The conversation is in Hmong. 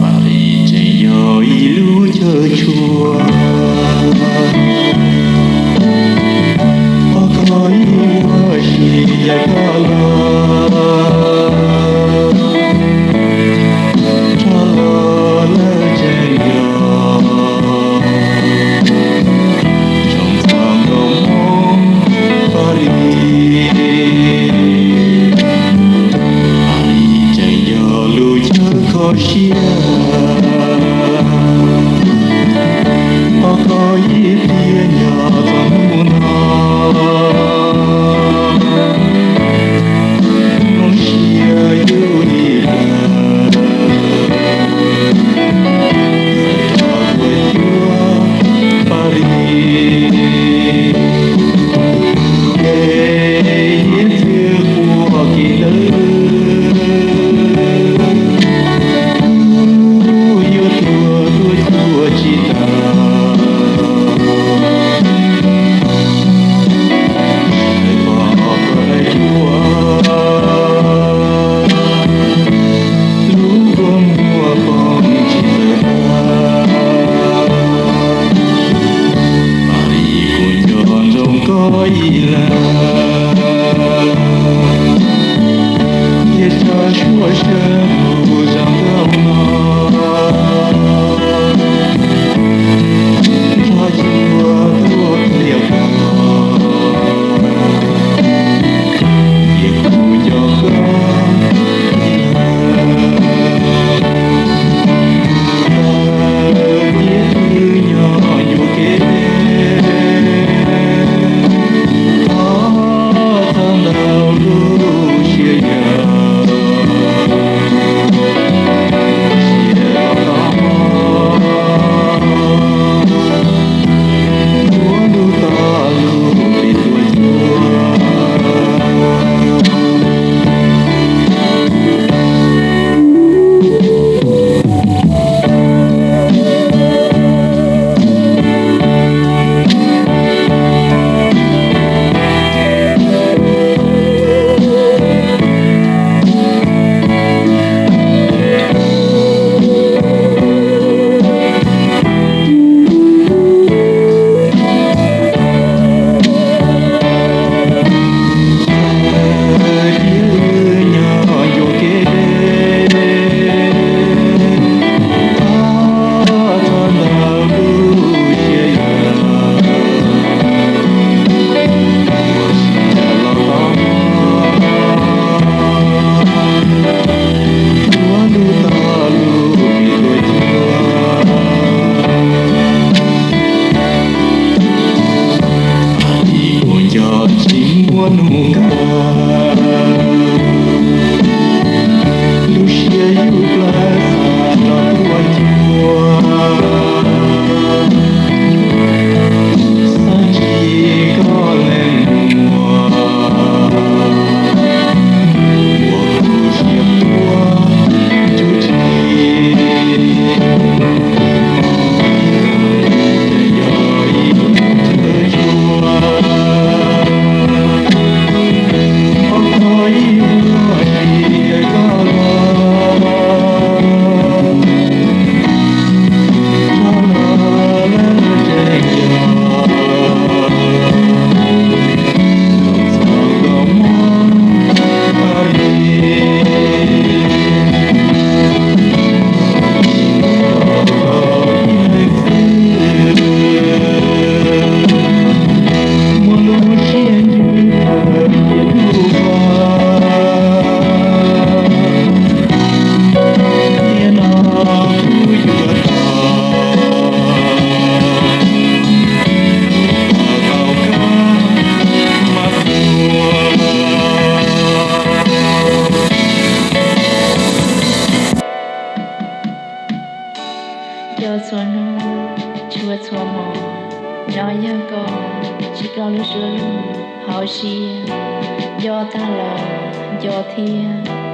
Paj Lis tseem yog ib lub chaw tshua, ob koj ib ua si yam koj los, rov los lawm tseem yog tsoom txog nkauj Hmoob Paj Lis. Paj Lis tseem yog lub chaw kho siab, ob koj ib tiam nyob txog hnub no, zoo siab yus ib leeg, txawm rov tuaj cuag Paj Lis, ces ib txwm quaj kev ntawd, kuv yuav tuag tuaj cuag tsis tau. Pom koj dai cuag lub kua muag poob tsis txawj tag, Paj Lis kuv nco ntsoov koj ib leeg, thiab tsa suab sab ntsuj zaj nkauj no, nrog cuag tuaj pliag koj, ces kuv nco koj ib leeg, tawm tiam twg nyob yuam kev, thov txog ntawm lub siab yam, siab los tau, ua lub tas lub pes tuaj cuag. Kuv nco tsis muaj hnub kawg, lub siab yus plawg xav rov tuaj cuag, xav ntsib koj leej muag, ua kuv siab tuag cuag tsis. Cov txhua hnub, tshua txhua hmo, nov yog koj, tsis koj lub suab lug hauv siab, nco tag los nco thiab.